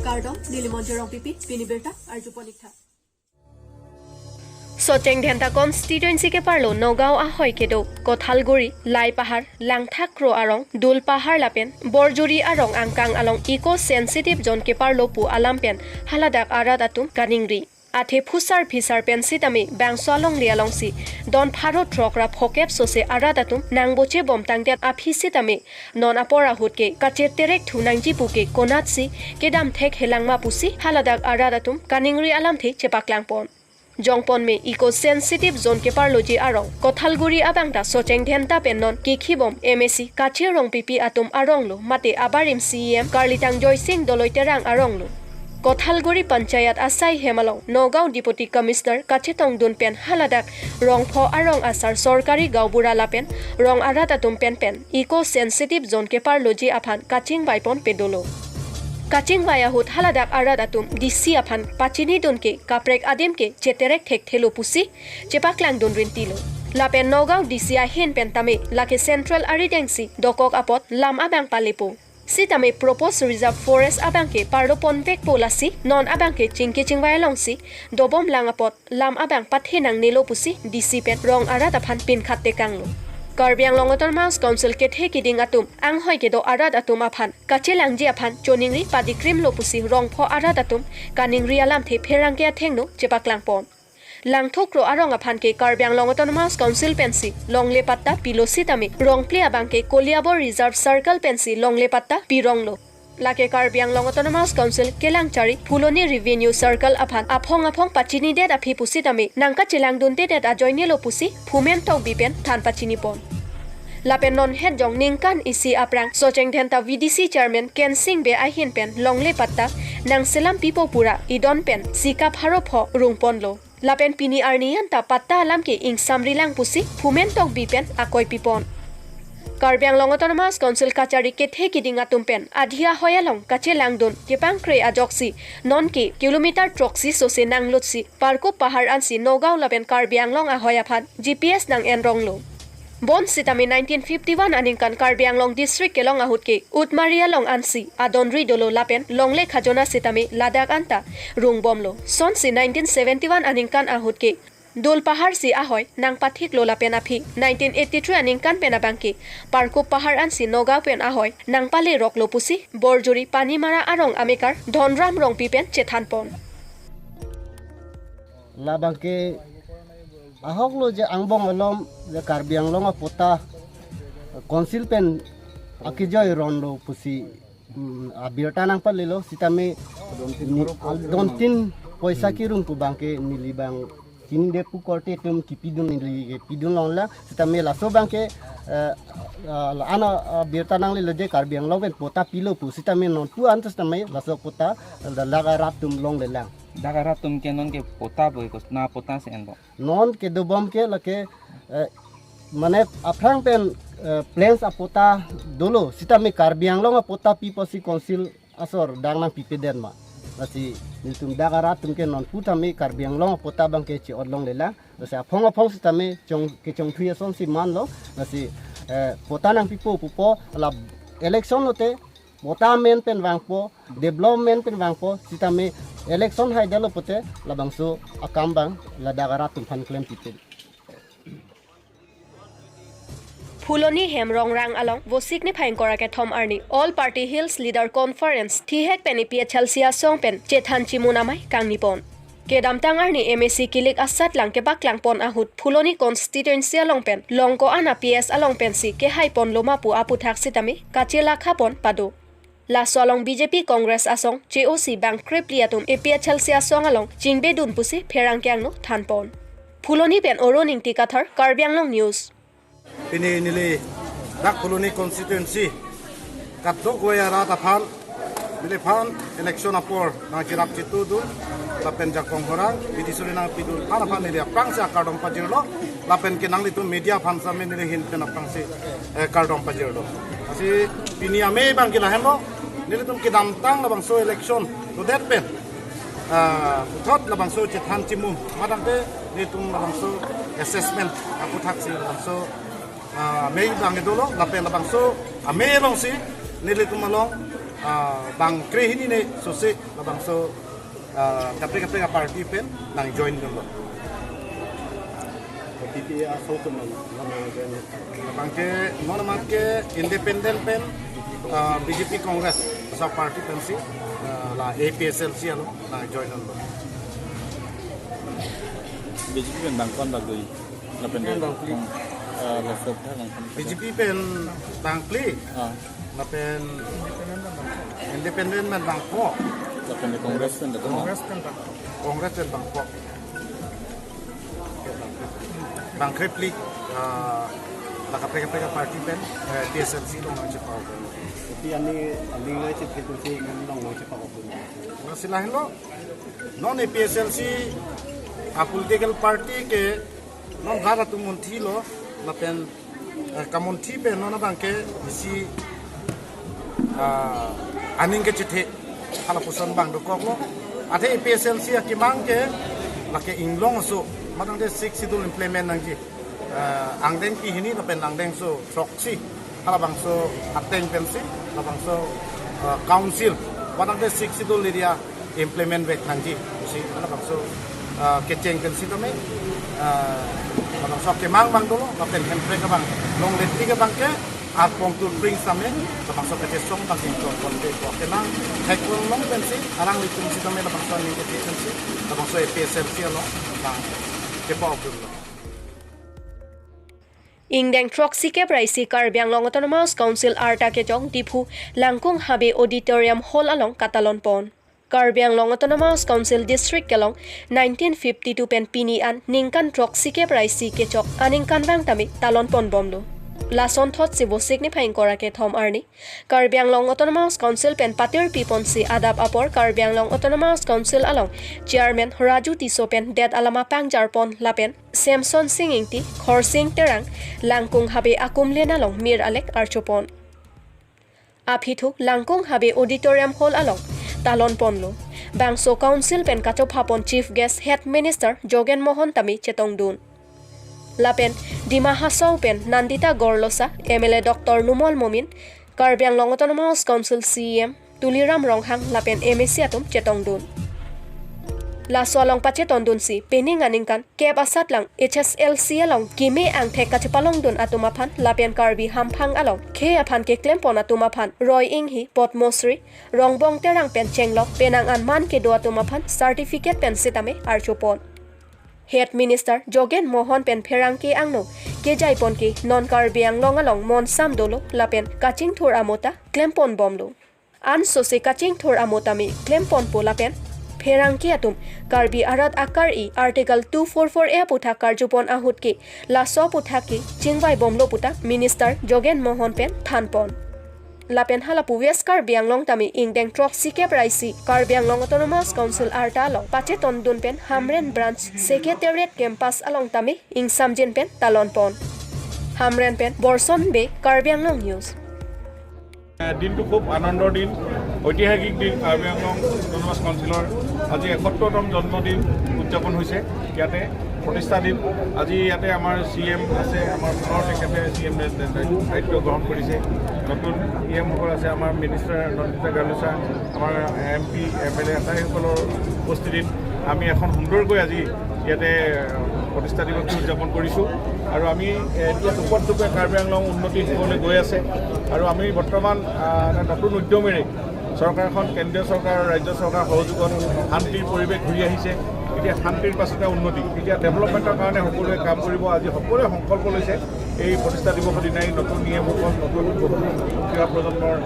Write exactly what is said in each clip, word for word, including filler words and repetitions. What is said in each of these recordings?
Kardom, neli Monjirong P P, pini birta arjupon ik tha. Socheng Dhenta constituency keparlo Nagaon ahoi kedo Kothalguri, Laipahar, Langthakro arong, Dulpahar lapen Borjuri arong angkang along eco sensitive zone keparlo pu alam pen haladak arat atum kaningri. Athe phusar phisar pen sitame bangso alongle alongsi don pharo throk ra phokep sose arat atum nangboche bom tangdet aphi sitame non apor ahut ke kacheterek thu nangji pu ke konatsi kedam thekhelang ma pusi haladak arat atum kaningri alamthe chepaklangpon. Jongpon me eco sensitive zone keparloji arong Kothalguri abang ta Socheng Dhenta pen non kekhibom M A C Kache Rongpipi atum aronglo mate abarim C E M Karlitang Joysing Doloi Terang aronglo. Kothalguri Panchayat asai hem along Nagaon Deputy Commissioner kachetongdun pen haladak rongpho arong asar sorkari gaonbura lapen rong arat atum pen pen eco sensitive zone keparloji aphan kachingvaipon pedolo. Kachingvai ahut haladak arat atum D C aphan pachinidun ke kaprek adim ke cheterek thekthelo pusi chepaklangdun rintilo. Lapen Nagaon D C ahin pen tame lake central arideng si dokok apot lam abang palepo. Sitame proposed reserve forest abang ke parloponvekpo lasi non abang ke chingki chingvai alongsi dobom lang apot lam abang pathenangnelo pusi D C pen rong arat aphan pinkhat tekanglo. Karbi Anglong Autonomous Council kethe kiding atum anghoi kedo arat atum aphan kachelangji aphan choningri padikrimlo pusi rongpho arat atum kaningri alamthe pherangke athengno chepaklangpon. Langthakro arong aphan ke Karbi Anglong Autonomous Council pensi longle patta pilo sitame rongple abang ke Koliabor Reserve Circle pensi longle patta pironglo. Lake Karbi Anglong Autonomous Council kelangchari Phuloni Revenue Circle aphan aphong aphong pachinidet aphi pusitame nangkachelangdundedet ajoinelo pusi Phumen Tokbi pen than pachinipon. Lapen non hetjong ningkan isi aphrang Socheng Dhenta V D C Chairman Kensing Bey ahin pen longle patta nangselam pipo pura idon pen sika pharo pho rungponlo. Lapen pini arni anta patta alam ke ingsamrilang pusi Phumen Tokbi pen akoi pipon. Karbi Anglong Autonomous Council kachari kethe kiding atum pen adhi ahoi along kachelangdun kepangkre ajoksi non ke kilometer throksi sose nanglutsi Parkup Pahar ansi Nagaon lapen Karbi Anglong ahoi aphan G P S nang-enronglo. Bonsitame nineteen fifty-one aningkan Karbi Anglong District kelong ahut ke Utmari along ansi adonri dolo lapen longle khajona sitame ladak anta rungbomlo. Sonsi nineteen seventy-one aningkan ahut ke Dulpahar si ahoi nangpathiklo lapen aphi nineteen eighty-three aningkan pen abang ke Parkup Pahar ansi Nagaon pen ahoi nangpaleroklo pusi Borjuri Panimara arong amekar Dhonram Rongpi pen chethanpon. Labang ke ahoklo je angbong alom je Karbi Anglong apota Council pen akejoi ronlo pusi, mm, abirta nangpalelo sitame ni, al-, don tin poisa kirung pu abang ke neli abang chinide pu korte atum kipidun neli kepidun longlang sitame laso abang ke, eh, eh, la-an, eh, birta nanglelo je Karbi Anglong pen pota pilo pu sitame non pu antus tame laso pota ladak arat atum longlelang. Dak arat atum ke non ke pota boi kos na pota si enbo. Non kedobom ke lake, eh, mane aphrang pen, eh, plains apota dolo sitame Karbi Anglong apota pi pusi Council asor dang nangpipedet ma. Lasi nelitum dak arat atum ke non pu tame Karbi Anglong apota abang ke che-otlonglelang. Lasi aphong aphong sitame chong kechongthui asonsi manlo. Lasi, eh, pota nangpipo pupo la election lote pota amen pen vangpo, development pen vangpo, sitame election haidetlo pute labangso akam abang ladak arat atum aphan klempipe. Phuloni hem Rongrang along Vosik niphai ingkoi ra kethom arni All Party Hills Leader Conference thihek pen A P H L C asong pen chethan chimun amei kangnipon. Kedamtang arni M A C kilik asatlang kepaklangpon ahut Phuloni constituency along pen long ko-an a P S along pensi kehaiponlo ma pu aputhak sitame kachelakhapon pado. Laso along B J P Congress asong che-osi bang krepli atum A P H L C asong along chingbedun pusi pherangke angno thanpon. Phuloni pen Orun Ingti Kathar, Karbi Anglong News. Pini neli dak Phuloni constituency kadokave arat aphan neliphan election apor nangcherap chetudun lapen jakong horang bidi suri nangpidun aphan aphan neli aphrangsi akardom pajirlo lapen ke nanglitum media aphan sitame neli ahin pen aphrangsi, eh, kardom pajirlo. Lasi pini amei abang ke lahenlo, nelitum kedamtang labangso election lodet pen, ah, puthot labangso chethan chimun, madang te nelitum labangso assessment aputhaksi labangso, ah, amei abang dolo, lapen labangso amei alongsi nelitum along, Ah, bang krehini ne sose labangso, ah, kaprek kaprek aparty pen nang join dunlo. P P A asong tum nang, nang, nang join. Labang ke, non amat ke independent pen, ah, B J P Congress, sa party pensi, ah, la A P H L C along nang join dunlo. B J P pen bang ko-an bak do? Lapen, eh, laso aphuthak nang kan. B J P pen bang phli. Ah. Lapen independent pen bang ko. Lapen Congress pen bang ko. Congress pen bang ko. Congress pen bang ko. Bang kre phli, ah, la kaprek kaprek aparty pen, eh, A P H L C along nang chepao. Tapi ani, ani ngai chephe tu si nang nang chepao. Masih lahenlo. Non A P H L C a political party ke non rat atum munthilo, lapen, eh, kamunthi pen non abang ke isi, ah, aning kechethe hala puson bang dokoklo. Athe A P H L C akemang ke lake inglong aso, matangte Sixth Schedule implement nangji. Eh, angdeng kehini lapen angdengso throksi, halabangso ateng pensi labangso, eh, council, matangte Sixth Schedule area implement vek nangji pusi halabangso, eh, kecheng pensi tame, eh, labangso akemang bang dolo, lapen hemprek abang, longle tik abang ke arpong turpring same, labangso kachesong bang ingkon konte ko kemang, theklong pensi, alanglitum sitame labangso aning kethek pensi, labangso A P H L C along bang chepao dunlo. Ingdeng throksikep ra isi Karbi Anglong Autonomous Council arta kechok Diphu Langkung Habe Auditorium Hall along katalon pon. Karbi Anglong Autonomous Council District kelong nineteen fifty-two pen pini an ningkan throksikep ra isi kechok aningkanvang tame talon pon bomlo. Lasonthotsi Vosik niphai ingkoi ra kethom arni Karbi Anglong Autonomous Council pen patirpi ponsi adap apor Karbi Anglong Autonomous Council along Chairman Raju Tisso pen det alama pangjar pon lapen Samson Sing Ingti, Khorsing Terang, Langkung Habe akumlen along mir alek archo pon. Aphi thu Langkung Habe Auditorium Hall along talon ponlo. Bangso Council pen kachopha pon Chief Guest Head Minister Jogen Mohan tame chetongdun. Lapen Dima Hasao pen Nandita Gorlosa, M L A Doctor Numal Momin, Karbi Anglong Autonomous Council C E M Tuliram Ronghang lapen M A C atum chetongdun. Laso along pachetondunsi pening aningkan kep asatlang H S L C along keme angthek kachepalongdun atum aphan lapen Karbi hamphang along khei aphan keklem pon atum aphan Roy Inghi, Padma Shri, Rongbong Terang pen chenglok penang an man kedo atum aphan certificate pen sitame archo pon. Head Minister Jogen Mohan pen pherangke angno kejai pon ke non Karbi Anglong along monsam dolo lapen kachingthur amo ta klem pon bomlo. Ansose kachingthur amo tame klem ponpo lapen pherangke atum Karbi arat akar-i Article two four four A aphuthak karju pon ahut ke laso aphuthak ke chingvai bomlo puta Minister Jogen Mohan pen than pon. Lapen halapu West Karbi Anglong tame ingdeng throksikep ra isi Karbi Anglong Autonomous Council arta along pachetondun pen Hamren Branch Secretariat Campus along tame ingsamjin pen talon pon. Hamren pen Borson Bey, Karbi Anglong News. দিনটো খুব আনন্দৰ দিন, ঐতিহাসিক দিন। কাৰ্বি আংলং অট'নমাছ কাউন্সিলৰ আজি এসত্তৰতম জন্মদিন উদযাপন হৈছে। ইয়াতে প্ৰতিষ্ঠা দিন। আজি ইয়াতে আমাৰ চি এম আছে, আমাৰ পুনৰ তেখেতে চি এম দায়িত্ব গ্ৰহণ কৰিছে। নতুন ই এমসকল আছে, আমাৰ মিনিষ্টাৰ নন্দিতা গাৰ্লুছা, আমাৰ এম পি, এম এল এ আটাইসকলৰ উপস্থিতিত আমি এখন সুন্দৰকৈ আজি ইয়াতে প্ৰতিষ্ঠা দিৱসটো উদযাপন কৰিছোঁ। আৰু আমি, এ, এতিয়া দোপত দোপে কাৰ্বি আংলং উন্নতি হ'বলৈ গৈ আছে। আৰু আমি বৰ্তমান, আ, এটা নতুন উদ্যমেৰে চৰকাৰখন, কেন্দ্ৰীয় চৰকাৰ, ৰাজ্য চৰকাৰ সহযোগত শান্তিৰ পৰিৱেশ ঘূৰি আহিছে। এতিয়া শান্তিৰ পাছতে উন্নতি, এতিয়া ডেভেলপমেণ্টৰ কাৰণে সকলোৱে কাম কৰিব। আজি সকলোৱে সংকল্প লৈছে এই প্ৰতিষ্ঠা দিৱসৰ দিনাই নতুন ই এমসকল, নতুন বহুত উঠি অহা প্ৰজন্মৰ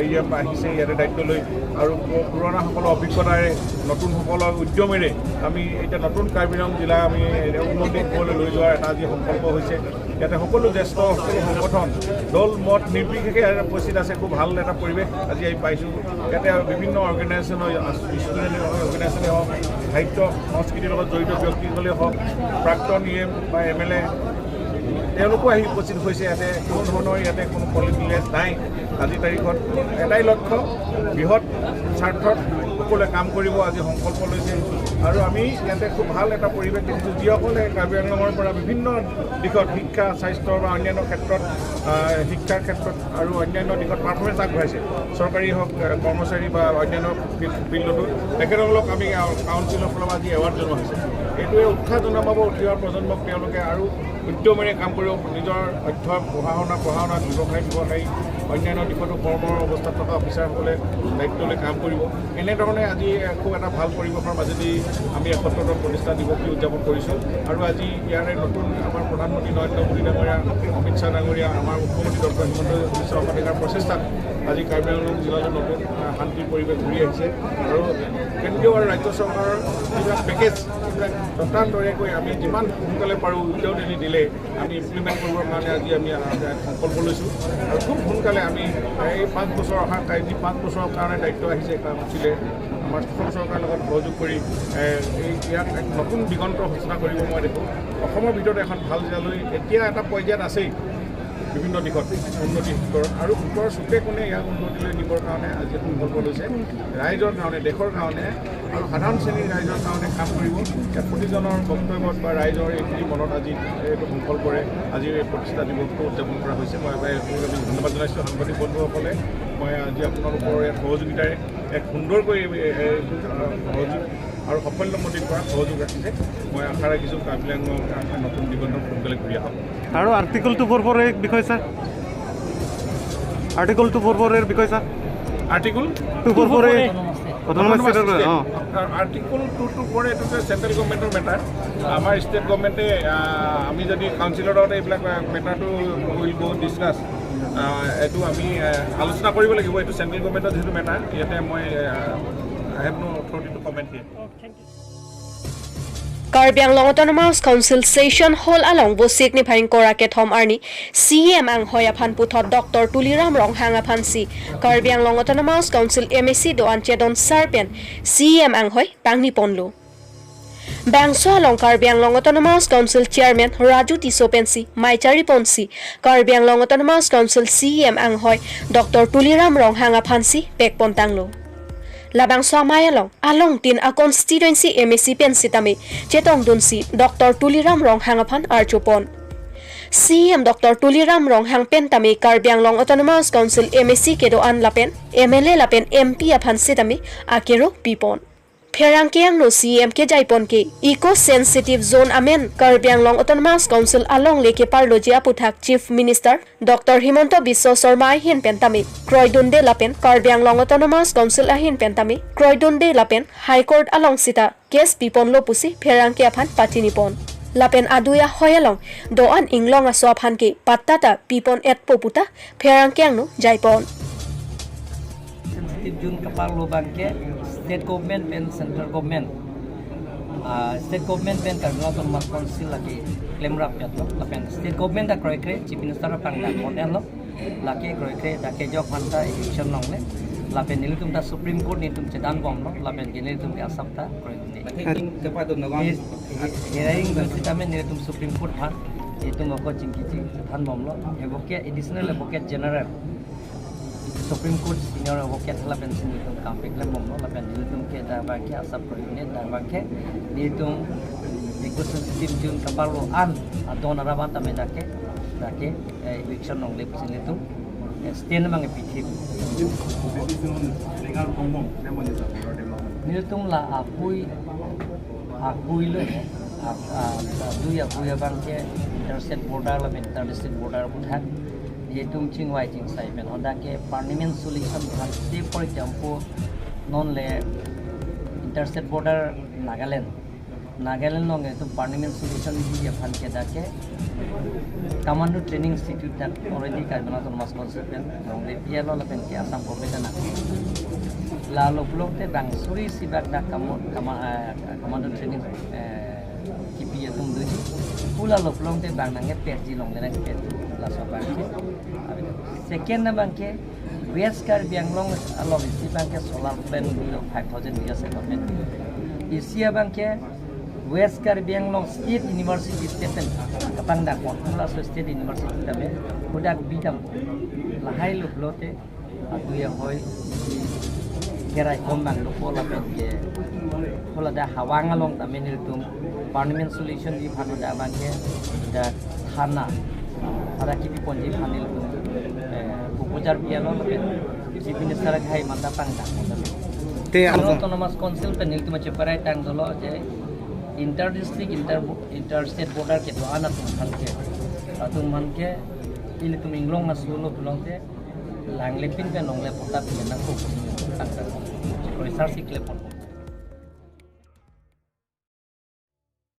ই এম আহিছে ইয়াতে দায়িত্ব লৈ। আৰু পু-, পুৰণাসকলৰ অভিজ্ঞতাৰে, নতুনসকলৰ উদ্যমেৰে আমি এতিয়া নতুন কাৰ্বি আংলং জিলা আমি উন্নতি দিশলৈ লৈ যোৱাৰ এটা আজি সংকল্প হৈছে। ইয়াতে সকলো জ্যেষ্ঠ, সকলো সংগঠন, দল, মত নিৰ্বিশেষে ইয়াতে উপস্থিত আছে। খুব ভাল এটা পৰিৱেশ আজি আমি পাইছোঁ। ইয়াতে বিভিন্ন অৰ্গেনাইজেশ্যনৰ, ষ্টুডেণ্ট অৰ্গেনাইজেশ্যনে হওক, সাহিত্য সংস্কৃতিৰ লগত জড়িত ব্যক্তিসকলে হওক, প্ৰাক্তন ই এম বা এম এল এ, তেওঁলোকো আহি উপস্থিত হৈছে। ইয়াতে কোনো ধৰণৰ ইয়াতে কোনো পলিটিকেল নাই। আজিৰ তাৰিখত এটাই লক্ষ্য, বৃহৎ স্বাৰ্থত সকলোৱে কাম কৰিব আজি সংকল্প লৈছে। আৰু আমি ইয়াতে খুব ভাল এটা পৰিৱেশ দেখিছোঁ। যিসকলে কাৰ্বি আংলঙৰ পৰা বিভিন্ন দিশত শিক্ষা, স্বাস্থ্য বা অন্যান্য ক্ষেত্ৰত, আহ, শিক্ষাৰ ক্ষেত্ৰত আৰু অন্যান্য দিশত পাৰফৰ্মেঞ্চ আগবঢ়াইছে, চৰকাৰী হওক, আহ, কৰ্মচাৰী বা অন্যান্য ফিল-, ফিল্ডতো, তেখেতসকলক আমি, আহ, কাউন্সিলৰ ফালৰ পৰা আজি এৱাৰ্ড জনোৱা হৈছে। এইটোৱে উৎসাহ জনাব উঠি অহা প্ৰজন্মক, তেওঁলোকে আৰু উদ্যমেৰে কাম কৰিব। নিজৰ অধ্যয়ন, পঢ়া শুনা, পঢ়া শুনা, ব্যৱসায়, ব্যৱসায়ী, অন্যান্য দিশতো কৰ্মৰ অৱস্থাত থকা অফিচাৰসকলে দায়িত্ব লৈ কাম কৰিব। এনেধৰণে আজি খুব এটা ভাল পৰিৱেশৰ মাজেদি আমি এসত্তৰতম প্ৰতিষ্ঠা দিৱসটি উদযাপন কৰিছোঁ। আৰু আজি ইয়াৰে নতুন আমাৰ প্ৰধানমন্ত্ৰী নৰেন্দ্ৰ মোদী ডাঙৰীয়া, অমিত শ্বাহ ডাঙৰীয়া, আমাৰ মুখ্যমন্ত্ৰী ডক্টৰ হিমন্ত বিশ্ব শৰ্মা ডাঙৰীয়াৰ প্ৰচেষ্টাত আজি কাৰ্বি আংলং জিলালৈ নতুন, আহ, শান্তিৰ পৰিৱেশ ঘূৰি আহিছে। আৰু কেন্দ্ৰীয় আৰু ৰাজ্য চৰকাৰৰ যিবিলাক পেকেজ, সেইবিলাক ততান্তৰীয়াকৈ আমি যিমান সোনকালে পাৰোঁ উদ্যম দিলে আমি ইমপ্লিমেণ্ট কৰিবৰ কাৰণে আজি আমি, আহ, সংকল্প লৈছোঁ। আৰু খুব সোনকালে আমি এই পাঁচ বছৰ অহা, যি পাঁচ বছৰৰ কাৰণে দায়িত্ব আহিছে, কাম আছিলে, আমাৰ অসম চৰকাৰৰ লগত সহযোগ কৰি, এ, এই ইয়াক এক নতুন দিগন্ত সূচনা কৰিব মই দেখোঁ। অসমৰ ভিতৰত এখন ভাল জিলালৈ এতিয়া এটা পৰ্যায়ত আছেই বিভিন্ন দিশত উন্নতি, আৰু ওপৰৰ চুকে কোণে ইয়াক উন্নতিলৈ নিবৰ কাৰণে আজি সংকল্প লৈছে। ৰাইজৰ কাৰণে, দেশৰ কাৰণে আৰু সাধাৰণ শ্ৰেণীৰ ৰাইজৰ কাৰণে কাম কৰিব। ইয়াত প্ৰতিজনৰ বক্তব্যত বা ৰাইজৰ এইখিনি মনত আজি এইটো সংকল্পৰে আজি এই প্ৰতিষ্ঠা দিৱসটো উদযাপন কৰা হৈছে। মই এবাৰ এইটো আমি ধন্যবাদ জনাইছোঁ সাংবাদিক বন্ধুসকলে। মই আজি আপোনালোকৰ ইয়াত সহযোগিতাৰে এক সুন্দৰকৈ এই, এই, আহ, সহযোগ আৰু সাফল্যমণ্ডিত কৰাত সহযোগ ৰাখিছে। মই আশা ৰাখিছোঁ কাৰ্বি আংলং এখন নতুন দিগন্তত সোনকালে ঘূৰি আহক। আৰু article two four four A বিষয়ে, sir? Article two four four এৰ বিষয়ে, sir? Article two four four A autonomous ষ্টেটৰ, ষ্টেট। অ। আৰ্টিকল টু টু ফ'ৰ এইটো যে চেণ্ট্ৰেল গভৰ্ণমেণ্টৰ মেটাৰ, আমাৰ ষ্টেট গভৰ্ণমেণ্টে, আহ, আমি যদি কাউন্সিলৰ লগতে এইবিলাক, আহ, মেটাৰটো উইল গ' ডিছকাছ, আহ, এইটো আমি, আহ, আলোচনা কৰিব লাগিব। এইটো চেণ্ট্ৰেল গভৰ্ণমেণ্টৰ যিহেতু মেটাৰ, ইয়াতে মই, আহ, I have no authority to comment here. Karbi Anglong Autonomous Council Session Hall along Vosik niphai ingkoi ra kethom arni C E M anghoi aphan puthot Doctor Tuliram Ronghang aphansi Karbi Anglong Autonomous Council M A C do-an chedon sar pen C E M anghoi pangni ponlo. Bangso along Karbi Anglong Autonomous Council Chairman Raju Tisso pensi maichari ponsi Karbi Anglong Autonomous Council C E M anghoi Doctor Tuliram Ronghang aphansi pek pon tanglo. Labangso amei along alongtin a constituency M A C pen sitame chetongdunsi Doctor Tuliram Ronghang aphan arjupon. C E M Doctor Tuliram Ronghang pen tame Karbi Anglong Autonomous Council M A C kedo-an lapen M L A lapen M P aphan sitame akero pipon. Pherangke angno C E M kejaipon ke eco sensitive zone amen Karbi Anglong Autonomous Council alongle keparloji aputhak Chief Minister Doctor Himanta Biswa Sarma ahin pen tame kroidunde lapen Karbi Anglong Autonomous Council ahin pen tame kroidunde lapen High Court along sita case piponlo pusi pherangke aphan pachinipon. Lapen adui ahoi along do-an inglong aso aphan ke patta ta pipon etpo puta pherangke angno jaipon. Sensitive zone kaparlo abangke state government pen central government, ah, state government pen Karbi Anglong Autonomous Council lake klemrap yatlo, lapen state government ta kroikre, Chief Minister aphan dak ponlo, lake kroikre dak kejok aphan ta eviction longle, lapen nelitum ta Supreme Court nelitum chedan bomlo, lapen nelitum ke asap ta kroikre. He-, he-, hearing dun sitame nelitum Supreme Court aphan nelitum ako chingki ching chethan bomlo, Advocate, Additional Advocate General, Supreme Court Senior Advocate lapensi nelitum kam peklem bomlo, lapen nelitum ke dak abangke asap kroikre, dak abangke nelitum eco sensitive zone kaparlo an adon arap an tame dak ke, dak ke, eh, eviction longle pusi nelitum, eh, stand abangke pitip. Nelitum la apui, apui lo, ap-, ah, adui apui abangke inter-state border lapen inter-district border aputhak nelitum chingvai chingsai pen hadak ke permanent solution aphan, se for example non le inter-state border Nagaland, Nagaland along nelitum permanent solution ji aphan ke dak ke Commando Training Institute dak already Karbi Anglong Autonomous Council pen longle, P L O lapen ke Assam Government nang. Lalo pulote bang suri sibak dak kamo-, kama-, eh, Commando Training, eh, kipi atum doji. Pu lalo pulote bang nangkepetji longle nangkepet, laso abangke. Second abangke West Karbi Anglong along isi abangke solar plant dolo five thousand megawatt settlement. Isi abangke West Karbi Anglong State University, state pen kapangdakpon, laso State University tame hadak bidam. Lahai lo pulote adui ahoi Kerai kom bang dopo lapen ke hala dak Hawang along tame nelitum permanent solution ji aphan dak abang ke dak thana pada kipi ponji aphan nelitum eh, proposal pi along lapen Chief Minister hai manda pangdak. Te Arunachal Autonomous Council pen nelitum cheparai tang dolo je inter district inter inter state border kedo-an atum aphan ke atum aphan ke ilitum inglong asu lo pulote Langlepin pen longle patta pinang ko research klepon.